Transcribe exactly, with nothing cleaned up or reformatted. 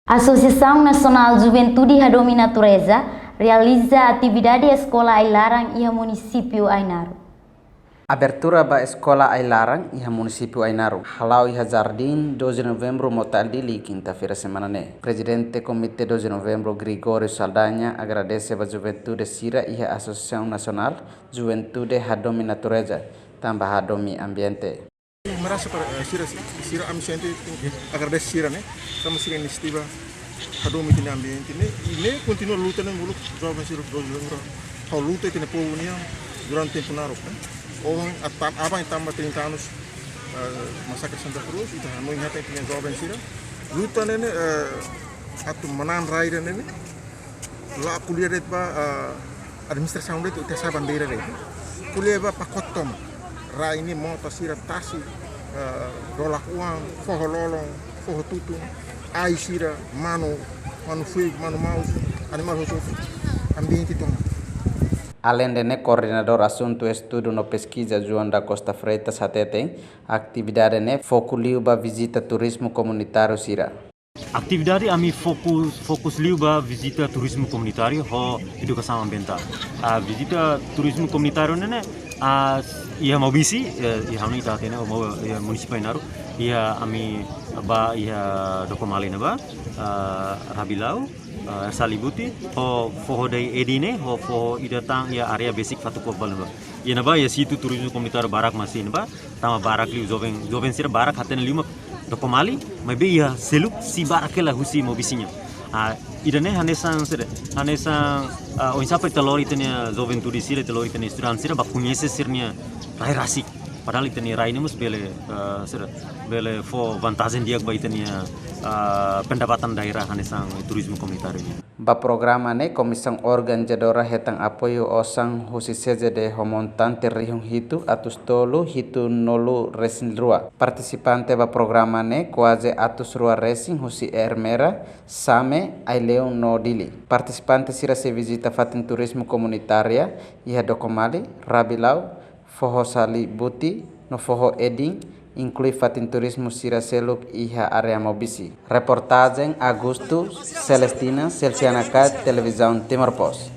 Asosiasaun Nasionál Juventude Hadomi Natureza realiza atividade eskola ai-laran iha munisípiu Ainaro. Abertura ba eskola ai-laran iha munisípiu Ainaro hala'o iha Jardín doze Novembru, Mota Dili, kinta-feira semana ne'e. Prezidente Komité doze Novembru, Gregório Saldanha, agradese ba juventude sira iha Asosiasaun Nasionál Juventude Hadomi Natureza, tanba hadomi ambiente. Merasa para, eh, sira, sira ami sente agradese sira ne'e, tanba sira inisiativa hadomi ita-nia ambiente ne'e, i ne'e kontinua luta ne'e molok joven sira doze Novembru. Ha'u luta ita-nia povu nian durante tempu naruk ne'e. Ohin atan, aban tanba trinta anos, eh, masakre Santa Cruz, ita hanoin hatene ita-nia joven sira. Luta ne'e ne'e, eh, atu manán rai ida-ne'e ne'e, la ko'alia de'it ba, eh, administrasaun de'it, ita sa'e bandeira de'it. Ko'alia ba pakote tomak. Rai ne'e mota sira, tasi, eh, rolak-oan, foho lolon, foho tutun, ai sira, manu, manu fuik, manu maus, animál hotu-hotu, ambiente tomak. Aleinde ne'e, Koordenadór Asuntu Estudu no Peskiza, João da Costa Freitas, hateten, atividade ne'e foku liu ba vizita turizmu komunitáriu sira. Atividade ami fokus, fokus liu ba vizita turizmu komunitáriu ho edukasaun ambientál. Ah, vizita turizmu komunitáriu ne'e ne'e, ah, iha Maubisse, eh, iha ha'u-nia ita hatene, Mau-, iha munisípiu Ainaro, iha ami ba iha Dokomali ne'ebá, ah, Rabilau, ah, Salibuti, ho foho Dai Edi ne'e, ho foho ida tan iha área besik Fatukuak Balu ne'ebá. Iha ne'ebá iha situ turizmu komunitáriu barak mak iha ne'ebá, tanba barak liu joven, joven sira barak hatene liu mak Dokomali, maibé iha seluk sei barak hela husi Maubisse nian. Ah, ida-ne'e hanesan sede, hanesan, ah, oinsá para ita lori ita-nia juventude sira, ita lori ita-nia estudante sira, ba koñese sira-nia rai rasik. Padahal ita-nia rai ne'e mós bele, ah, sede, bele fó vantajen di'ak ba ita-nia, ah, pendapatan daerah hanesan turizmu komunitáriu nian. Ba programa ne'e, komisaun organizadora hetan apoiu osan husi C J D ho montante rihun hitu atus tolu hitunulu resin rua. Partisipante ba programa ne'e kuaze atus rua resin husi Ermera, Same, Aileu no Dili. Partisipante sira sei vizita fatin turizmu komunitária iha Dokomali, Rabilau, foho Salibuti no foho Edin, inklui fatin turizmu sira seluk iha área Maubisse. Reportajen Augusto Celestina, Celsiana Cat, Televizaun Timor Post.